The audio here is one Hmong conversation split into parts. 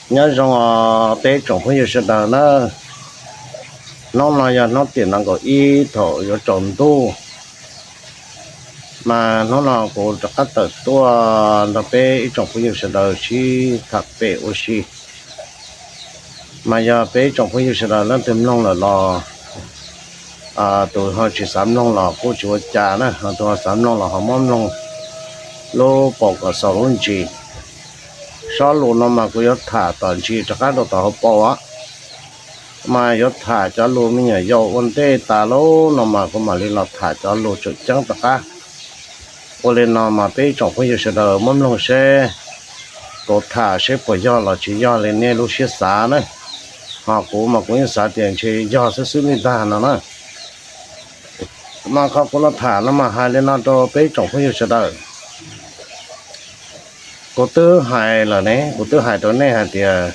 Nyob zoo os peb tsoom phooj ywg sawv daws na. Hnub no yog hnub tim nees nkaum ib thaum yuav tsaus ntuj, mas hnub no kuv rov qab tawm tuaj nrog peb ib tsoom phooj ywg sawv daws sib tham pem ua si. Mas yog peb ib tsoom phooj ywg sawv daws leej twg mloog lawm los tus ho tsis xav mloog los kuj tsis ua cas na, ho tus ho xav mloog los ho muab mloog lub paus kom xaus lub ntsis. Sob lus no mas kuv yuav tham tom ntsis rov qab rau tom hauv paus, mas yuav tham cov lus me nyuam yaus ua ntej tas lawm no mas kuv mam li los tham cov lus tseem ceeb rov qab. Ua li no mas peb ib tsoom phooj ywg sawv daws muab mloog seb kuv tham seb puas yog los tsis yog li nej lub siab xav na. Ho kuv mas kuv yeej xav tias ntshe yog xwb xwb li ntag no na. Mas qhov kuv los tham no mas hais li no rau peb ib tsoom phooj ywg sawv daws. Kuv twb hais lawm ne, kuv twb hais rau nej hais tias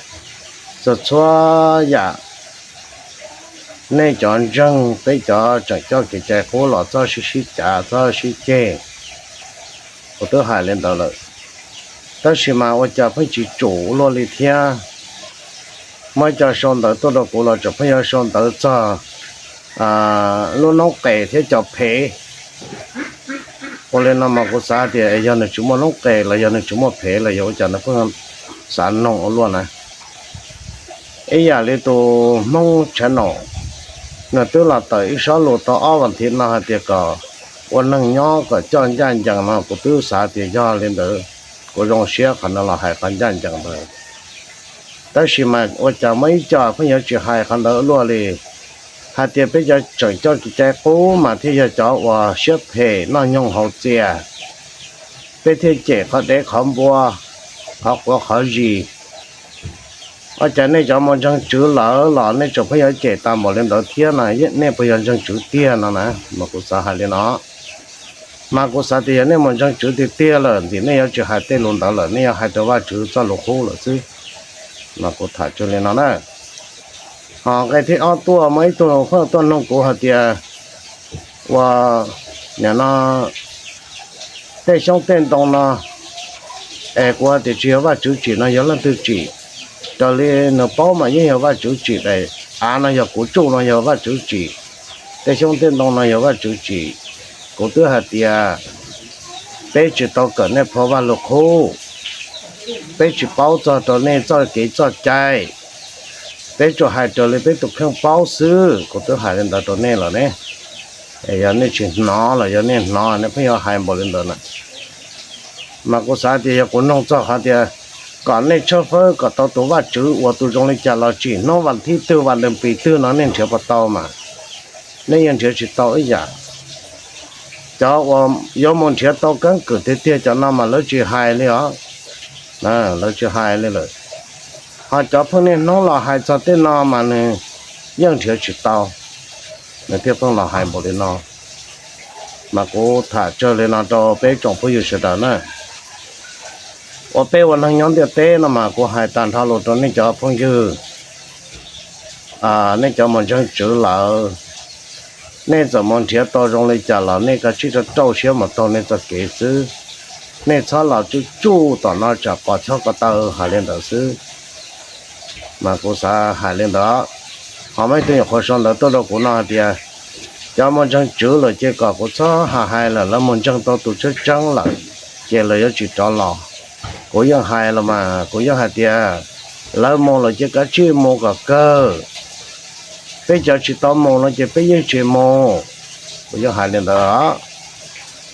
txhua txhua yam nej cov ntseeg, peb cov tseem coj kev cai qub los txhob sib sib cav txhob sib ceg. Kuv twb hais li ntawd lawm, tab sis mas ua cas pheej tsis tsum luaj li thiab. Muab cov sau ntawv tuaj rau kuv los tseem pheej yuav sau ntawv txog lub noob qes thiab cov phem. Ua li no mas kuv xav tias yog nws tsis muaj noob qes los yog nws tsis muaj phem los yog ua cas nws pheej xav noog ua luaj na. Ib yam li tus Hmoob tshav nom, nws twb los tawm ib sob lus tau ob vas thiv no hais tias kom ua neeg nyob kom coj ncaj ncees no, kuv twb xav tias yog li ntawd, kuv zoo siab qhov nws los hais qhov ncaj ncees ntawd. Tab sis mas ua cas muaj ib co pheej yuav tsis hais qhov ntawd luaj li, hais tias peb cov tseem coj kev cai qub mas thiaj yog cov uas siab phem noj nyoog haus txias, peb thiaj cem qhov dev qhov npua, qhov quav qhov zis. Ua cas nej cov mus ntseeg tswv lawm los nej tseem pheej yuav cem tag npaum li ntawd thiab no, nej puas yog ntseeg tswv tiag no na? Mas kuv xav hais li no, mas kuv xav tias yog nej mus ntseeg tswv tiag tiag lawm ntxim nej yuav tsis hais tej lus ntawd lawm, nej yuav hais rau Vajtswv txoj lus qub lawm xwb. Mas kuv tham tsuas li no na. Ho nqe thib ob tuaj muaj ib tug pheej tuaj noog kuv hais tias ua, nim no tej xyoob tej ntoo no es kuv hais tias tsis yog Vajtswv tsim no yog leej twg tsim? Raws li nws paub mas yeej yog Vajtswv tsim, av no yog kuv tsuj no yog Vajtswv tsim, tej xyoob tej ntoo no yog Vajtswv tsim. Kuv twb hais tias peb tsis tau kawm nej phau Vajluskub, peb tsis paub txog rau nej txoj kev txoj cai, peb tsuas hais raws li peb tus kheej paub xwb. Kuv twb hais li ntawd rau nej lawm ne. Yog nej tsis hnov los yog nej hnov nej pheej yuav hais npaum li ntawd na. Mas kuv xav tias yog kuv noog txog qhov tias kom nej tshawb fawb kom tau tus Vajtswv uas tus zoo li cas los tsim hnub vas thib twg vas ntawm pis twg no nej nrhiav puas tau mas nej yeej nrhiav tsis tau ib yam. Cov uas yuav mus nrhiav tau keeb kwm tiag tiag cov no mas lawv tsis hais li os, lawv tsis hais li lawm. Ho cov pheej niaj hnub los hais txog tej no mas nws yeej nrhiav tsis tau, nws thiaj pheej los hais npaum li no. Mas kuv tham tsawg li no rau peb tsoom phooj ywg sawv daws na. Ua peb ua neeg nyob ntiaj teb no mas kuv hais tag nrho lus rau nej cov phooj ywg, nej cov mus ntseeg tswv lawm, nej txawm mus nrhiav tau zoo li cas los nej kav tsij rau rau siab mus taug nej txoj kev xwb. Nej txhob los tsuj tsuj tom no tsam pos chob ko taw, hais li ntawd xwb. Mas kuv xav hais li ntawd. Ho muaj ib tug nyuam qhuav sau ntawv tuaj rau kuv no hais tias cov mus ntseeg tswv lawm ces kom kuv txhob hais hais lawm, lawv mus ntseeg tau tus tseeb tseeb lawm ces lawv yuav tsis rov los. Kuv yeej hais los mas kuv yeej hais tias lawv mus lawm ces kav tsij mus kom kawg. Peb cov tsis tau mus no ces peb yeej tsis mus. Kuv yeej hais li ntawd.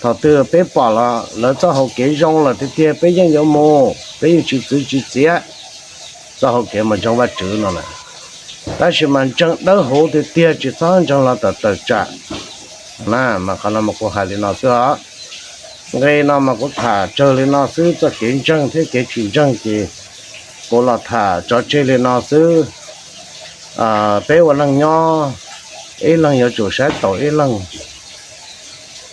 Thaum twg peb pom los lawv txoj hau kev zoo lawm tiag tiag peb yeej yuav mus, peb yeej tsis txwv tsis txiav txoj hau kev mus ntseeg Vajtswv no na. Tab sis mas ntseeg dawb huv tiag tiag tsis txhob ntseeg los tawm tawm tsam na. Mas qhov no mas kuv hais li no xwb os. Nqe no mas kuv tham tsawg li no xwb, txoj kev ntseeg thiab kev tsis ntseeg ces kuv los tham tso tseg li no xwb. Peb ua neeg nyob, ib leeg yuav tsum saib taus ib leeg.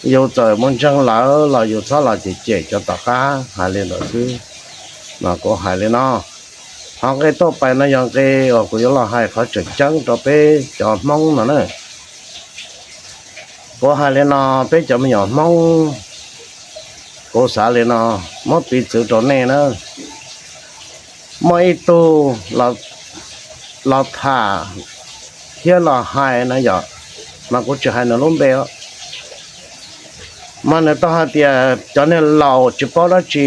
Yus txawm mus ntseeg lawv los yus txhob los cem cem cov tom qab, hais li ntawd xwb. Mas kuv hais li no, ho nqe tauj pais no yog nqe uas kuv yuav los hais qhov tseem ceeb rau peb cov Hmoob no na. Kuv hais li no, peb cov me nyuam Hmoob, kuv xav li no, muab piv txwv rau nej na. muaj ib tug los tham thiab los hais na yom, mas kuv tsis hais nws lub npe, mas nws tau hais tias cov niag laus tsis paub dab tsi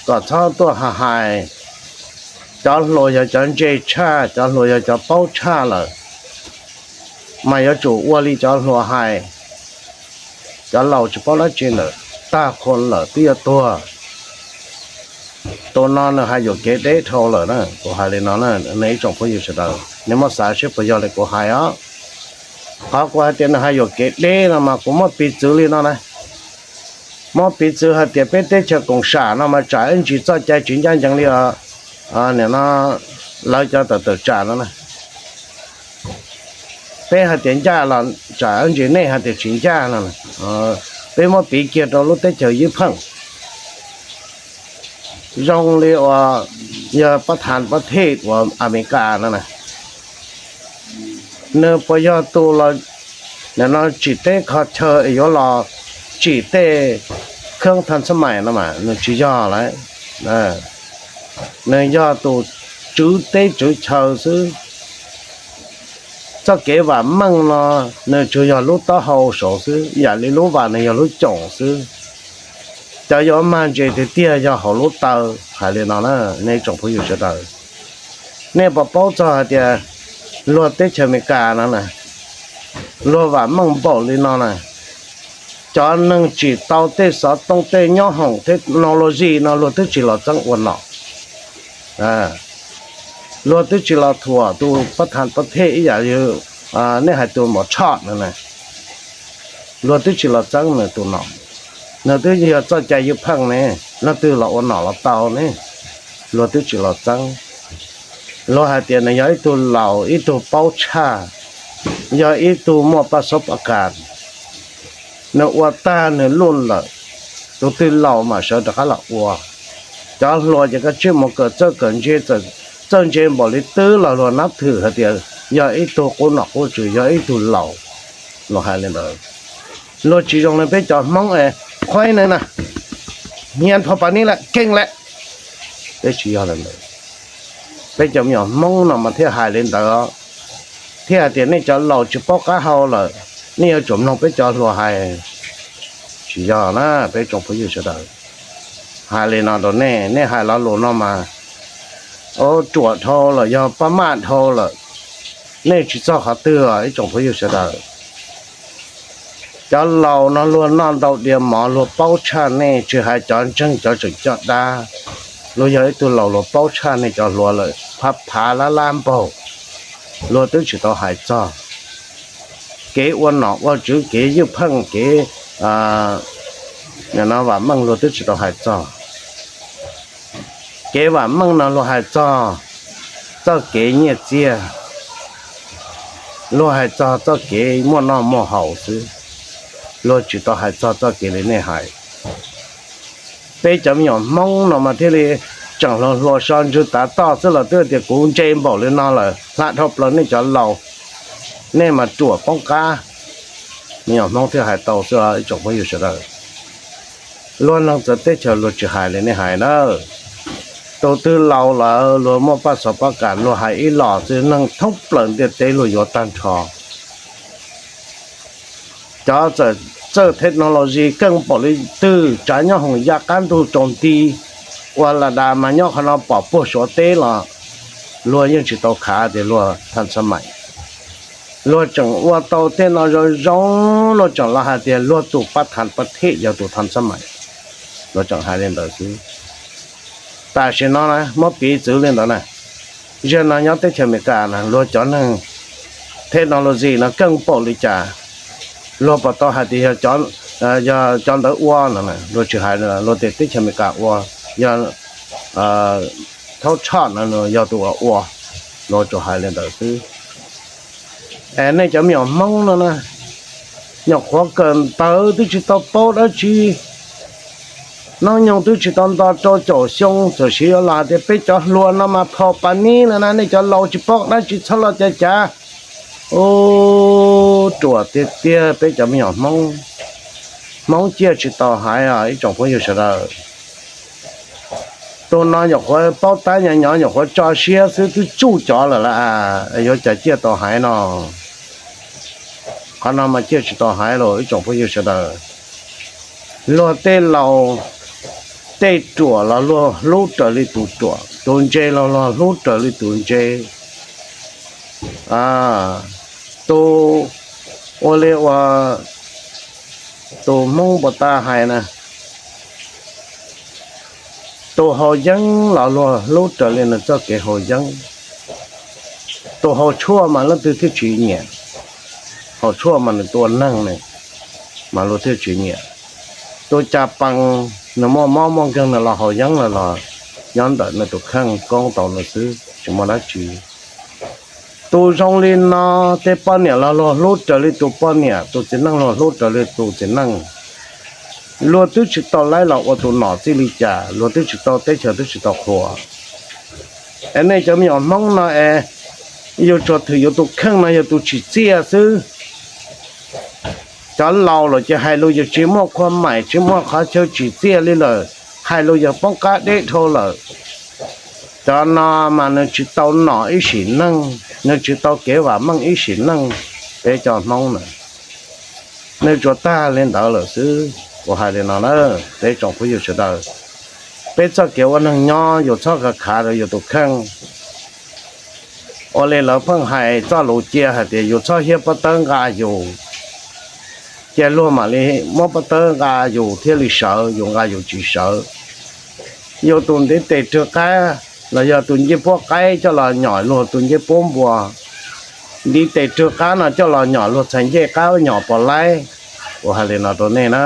kom txhob tuaj hais hais, cov hluas yog cov ntse tshaj, cov hluas yog cov paub tshaj lawm, mas yuav tsum ua li cov hluas hais. Cov laus tsis paub dab tsi ntawm tag qhua lawm twb yuav tuag. Tus no nws hais yuam kev deb dhau lawm na, kuv hais li no na, nej ib tsoom phooj ywg sawv daws nej muab xav seb puas yog li kuv hais os. Qhov kuv hais tias nws hais yuam kev deb no mas kuv muab piv txwv li no na. Muab piv txwv hais tias peb teb chaws koom sam no mas tsam ib ntsis txoj cai tsis ncaj ncees li os, nim no lawv cov tawm tawm tsam no na. Peb hais tias ncaj los tsam ib ntsis nej hais tias tsis ncaj no. Peb muab piv kiag rau lub teb chaws ywj pheej zoo li uas yog pab thav pab thej uas Amelikas no na, nws puas yog tus los nim no tsim teb kho chaw es yuav los tsim tej khab thas xab mais no mas nws tsis yog lawm. Nws yog tus tswv teb tswv chaw xwb. Txoj kev vam meej no nws tsuas yog lub taub hau saud xwb, yam li lub vas nws yog lub coom xwb. Cov yuav mag ntses tiag tiag yog hauv lub taw. Hais li no na, nej tsoom phooj ywg sawv daws, nej puas paub txog hais tias luag teb chaws Amelikas no na, luag vam meej npaum li no na, cov neeg tsim tau tej xov tooj tej nyob hoom technology no luag twb tsis los txeeb ua nom. Luag twb tsis los thuam tus pab thav pab thej ib yam li nej hais tus Mos Tshoj no na. Luag twb tsis los txeeb nws tus nom. Nws twb yog txoj cai ywj pheej ne, leej twg los ua nom los tau ne, luag twb tsis los txeeb. Luag hais tias nws yog ib tug laus, ib tug paub tshaj, yog ib tug muaj paj xub paj kas. Nws ua tag nws luj lawm, tus twg laus mas sawv rov qab los ua. Cov hluas ces koj tsij mus kawm txawj kawm ntse, txawj ntse npaum li twg los luag nab thwm hais tias yog ib tug qub nom qub tswv, yog ib tug laus. Luag hais li ntawd. Luag tsis zoo li peb cov Hmoob es qhuaib na, hnia nrho pas nib lawm keej lawm. Peb tsis yog li ntawd. Peb cov me nyuam Hmoob no mas thiaj hais li ntawd, thiaj hais tias nej cov laus tsis paub qab hau lawm, nej yuav tsum mloog peb cov hluas hais. Tsis yog na, peb tsoom phooj ywg sawv daws, hais li no rau nej, nej hais lo lus no mas ruam dhau lawm, yog pab maj dhau lawm, nej tsis txog qhov twg os ib tsoom phooj ywg sawv daws. Cov laus no luag noj ntau diav mov, luag paub tshaj nej, tsis hais cov ntseeg cov tseem coj dab. Luag yog ib tug laus luag paub tshaj nej cov hluas lawm phav phav lab lab npaug, luag twb tsis tau hais txog. Kev ua nom ua tswv, kev ywj pheej, kev no vam meej luag twb tsis tau hais txog. Kev vam meej no luag hais txog txoj kev nyiaj txiag, luag hais txog txoj kev muaj noj muaj haus xwb, luag tsis tau hais txog txoj kev li nej hais. Peb cov me nyuam Hmoob no mas thiaj li tseem hluas hluas so ntswg tav toj xwb los twb tias kuv ntse npaum li no lawm, hla dhau plaws nej cov laus, nej mas ruam poob qab. Me nyuam Hmoob thiaj hais tau xwb os ib tsoom phooj ywg sawv daws. Luag neeg txawv teb chaws luag tsis hais li nej hais na. Tus twg laus lawm luag muaj paj xov pab kam luag hais ib los xwb, neeg thoob plaws ntiaj teb luag yuav tag nrho. Cov txawj technology keej npaum li twg, tsav nyob hoom ya qab ntug tsaus nti, ua la das mas nyob qhov no pom puag Suav teb los luag yeej tsis tau khav tias luag thas xab mais. Luag tseem ua tau tej no zoo zoo, luag tseem los hais tias luag tus pab thas pab thej yog tus thas xab mais. Luag tseem hais li ntawd xwb. Tam sim no na muab piv txwv li ntawd na, zaum no nyob teb chaws Amelikas na luag cov neeg technology no keej npaum li cas, luag puas tau hais tias yog cov ntawd ua no, luag tsis hais, luag tias teb chaws Amelikas ua, yog thaub tshoj no yog tus ua, luag tsuas hais li ntawd xwb. Es nej cov me nyuam Hmoob no na, nyuam qhuav kawm ntawv twb tsis tau paub dab tsi, hnub nyoog twb tsis tau nto rau caum xyoo, txawm siv yuav los hais tias peb cov hluas no mas phau pas nib no na, nej cov laus tsis paub dab tsi txhob los cav cav. Ub, ruam tiag tiag peb cov me nyuam Hmoob. Hmoob ciaj tsis tau hais os ib tsoom phooj ywg sawv daws. Tus no nyuam qhuav paub tab nyob nyob nyuam qhuav tso siab xwb twb tsuj cov lawm lauj, yuav cas ciaj tau hais no. Qhov no mas ciaj tsis tau hais los ib tsoom phooj ywg sawv daws. Luag tej laus, tej ruam los luag hlub raws li tus ruam, tus ntse los luag hlub raws li tus ntse. Tus, ua li uas tus Hmoob npua tab hais na, tus haus yeeb los luag hlub raws li nws txoj kev haus yeeb. Tus haus tshuaj mas leej twg thiaj tsis nyiam, haus tshuaj mas nws tua neeg ne, mas luag thiaj tsis nyiam. Tus cas pees, nws muaj mob muaj nkeeg nws los haus yeeb los los nyob ntawm nws tus kheej koob tau nws xwb tsis muaj dab tsi. Tus zoo li no, tej poj niam los luag hlub raws li tus poj niam, tus txiv neej luag hlub raws li tus txiv neej. Luag twb tsis tau laib los ua tus nom txij li cas, luag twb tsis tau teb chaws twb tsis tau qhuas. Es nej cov me nyuam Hmoob no es, yus tsuas thwm yus tus kheej no yog tus tsim txiaj xwb. Cov laus lawm ces hais lus yog tsis muaj qhua maim tsis muaj qhov chaw tsim txiaj li lawm, hais lus yog poob qab deb dhau lawm. Cov no mas nws tsis tau nom ib sim neej, nws tsis tau kev vam meej ib sim neej. Peb cov Hmoob na, nws tsuas tag li ntawd lawm xwb. Kuv hais li no na, peb tsoom phooj ywg sawv daws, peb txoj kev ua neeg nyob yus txhob khav khav rau yus tus kheej. Ua li lawv pheej hais txoj lus cia hais tias yus txhob hiab pob tawb nqa yus, ces luag mam li muab pob tawb nqa yus thiaj li sawv, yus nqa yus tsis sawv. Yus tus ntiv tes rwg qab los yog tus ncej puab qaib coj los nyom luag tus ncej puab npua, ntiv tes rwg qab no coj los nyom luag txhais ncej qab nyom pos laib. Kuv hais li no rau nej na,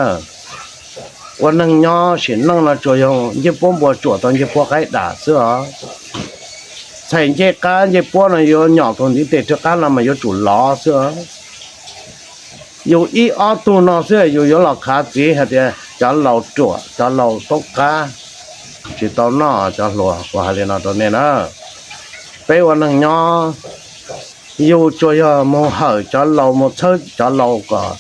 ua neeg nyob sim neej no tsuas yog ncej puab npua tsuam tau ncej puab qaib dam xwb os. Txhais ncej qab ncej puab no yuav nyom tus ntiv tes rwg qab no mas yuav tsum lov xwb os. Yus ib ob tug no xwb yus yuav los khav txiv hais tias cov laus ruam cov laus poob qab, tsis tau noj cov hluas. Kuv hais li no rau nej na, peb ua neeg nyob yus tsuas yog mus hawm cov laus mus txhawb cov laus kom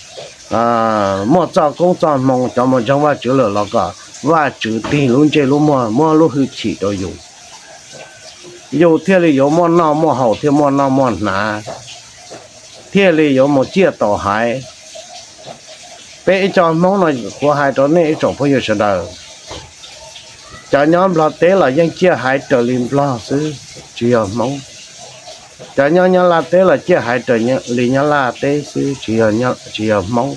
muaj txoj koob txoj hmoo, cov mus ntseeg Vajtswv lawm los kom Vajtswv tig lub ntsej lub muag muab lub hwj chim rau yus, yus thiaj li yuav muaj noj muaj haus thiaj muaj noj muaj hnav, thiaj li yuav mus ciaj tau haiv. Peb ib co Hmoob no kuv hais rau nej ib tsoom phooj ywg sawv daws, cov nyob Nplog teb los yeej ciaj haiv raws li Nplog xwb tsis yog Hmoob. Cov nyob Nyab Laj teb los ciaj haiv raws li Nyab Laj teb xwb tsis yog Hmoob.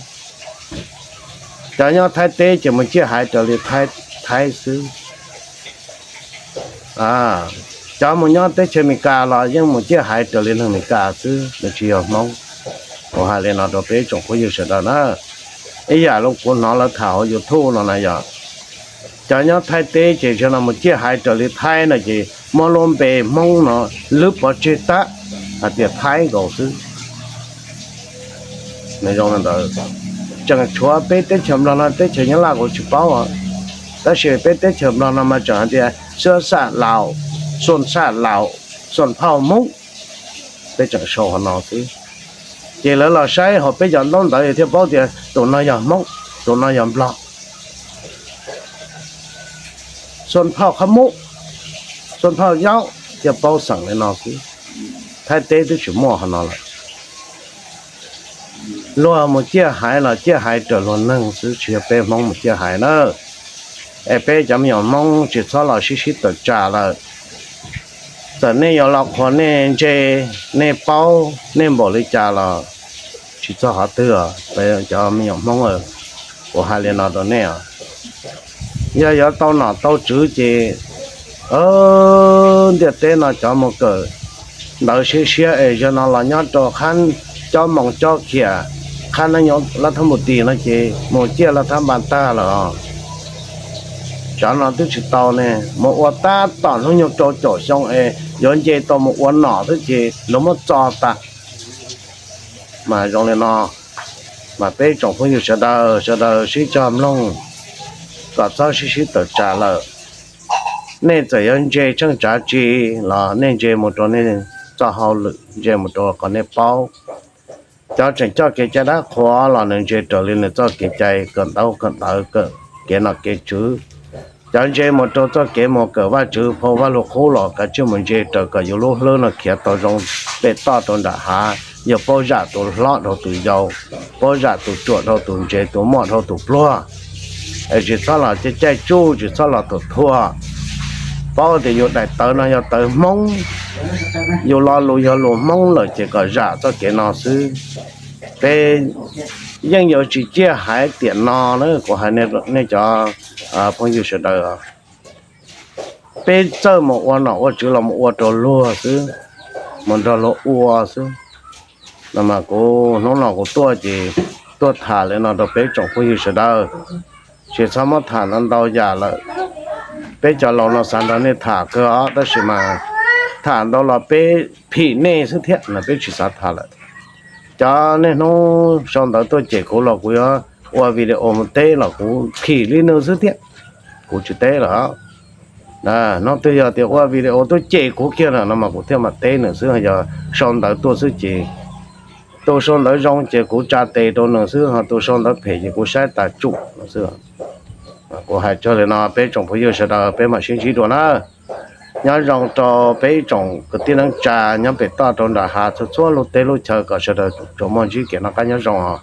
Cov nyob Thaib teb ces mus ciaj haiv raws li Thaib xwb. Cov mus nyob teb chaws Amelikas los yeej mus ciaj haiv raws li neeg Amelikas xwb, nws tsis yog Hmoob. Kuv hais li no rau peb ib tsoom phooj ywg sawv daws na, ib yam li kuv hnov lawv tham hauv YouTube no na yog, cov nyob Thaib teb ces zaum no mus ciaj haiv raws li Thaib no ces muab lub npe Hmoob no lwb pov tseg tag hais tias Thaib nkaus xwb. Nws zoo li ntawd, tseem tshuav peb teb chaws Nplog no, teb chaws Nyab Laj kuv tsis paub, tab sis peb teb chaws Nplog no mas tseem hais tias Xuân Pha Lào, Xuân Pha Lào, Xuân Phao Mông, peb tseem sau hov no xwb. Ces lawv los saib hauv peb cov ntaub ntawv thiaj paub tias tus no yog Hmoob, tus no yog Nplog. Xuân Phao Khab Múc, Xuân Phao Yaub, thiaj paub xeem li no xwb. Thaib teb twb tsis muaj hov no lawm. Luag mus ciaj haiv los ciaj haiv raws luag neeg xwb, tsis yog peb Hmoob mus ciaj haiv na. Es peb cov me nyuam Hmoob tsis txhob los sib sib tawm tsam lawm. Txawm nej yuav los qhuas nej ntse, nej paub, nej npaum li cas los tsis txog qhov twg os, cov me nyuam Hmoob. Kuv hais li no rau nej os, yog yuav tau nom tau tswv ces ntiaj teb no cov mus kawm ntawv siab siab es zaum no los nyob rau qhab cob moos cob khiam, qhab neeb nyob lab thab npus tis no ces mus ciaj lab thab npas tag lawm os. Cov no twb tsis tau ne, mus ua tab tom hnub nyoog rau caum xyoo es yuav nce tau mus ua nom xwb ces luag muab txo tas. Mas zoo li no, mas peb tsoom phooj ywg sawv daws sawv daws sib cog mloog kom txhob sib sib tawm tsam lawm. Nej txawm yuav ntse tsheej tsav tsi los nej ntse mus rau nej txoj hauj lwm, ntse mus rau qhov nej paub. Cov tseem coj kev cai dab qhuas los nws ntse raws li nws txoj kev cai kawm ntaub kawm ntawv, kawm kev nom kev tswv. Cov ntse mus rau txoj kev mus kawm Vajtswv phau Vajluskub los kav tsij mus ntse raws kom yus lub hlwb no khiav tau zoo pem toj rau nram hav, yog paub zam tus hlob dhau tus yau, paub zam tus ruam dhau tus ntse, tus muaj dhau tus pluag. Es tsis txhob los caij caij tsuj, tsis txhob los thuam thuam. Paub tias yus daim tawv no yog tawv Hmoob, yus lo lus yog lus Hmoob lawm ces kom zam txoj kev no xwb. Peb yeej yuav tsis ciaj hais tiam no na, kuv hais nej cov phooj ywg sawv daws, peb txawj mus ua nom ua tswv los mus ua rau luag xwb, mus nrog luag ua xwb. No mas kuv hnub no kuv tuaj ces tuaj tham li no rau peb tsoom phooj ywg sawv daws, tsis txhob muab tham ntau ntau yam lawm. Peb cov laus no xav nrog nej tham kawg os, tab sis mas tham ntau los peb phim nej xwb thiab no, peb tsis xav tham lawm. Cov niaj hnub sau ntawv tuaj cem kuv los kuv yuav ua video mus teb los kuv phim li nws xwb thiab, kuv tsis teb lawm. Hnub twg yog tias ua video tuaj cem kuv kiag lawm no mas kuv thiaj mam teb nws xwb, yog sau ntawv tuaj xwb ces tus sau ntawv zoo ces kuv tsa tes rau nws xwb, ho tus sau ntawv phem ces kuv saib tas tsum nws xwb. Kuv hais tsuas li no, peb tsoom phooj ywg sawv daws peb mam sib ntsib dua na. Nyob zoo rau peb ib tsoom kwv tij neej tsa nyob pem toj rau nram hav txhua txhua lub teb lub chaw kom sawv daws tsuas muaj ntsib kev noj qab nyob zoo os.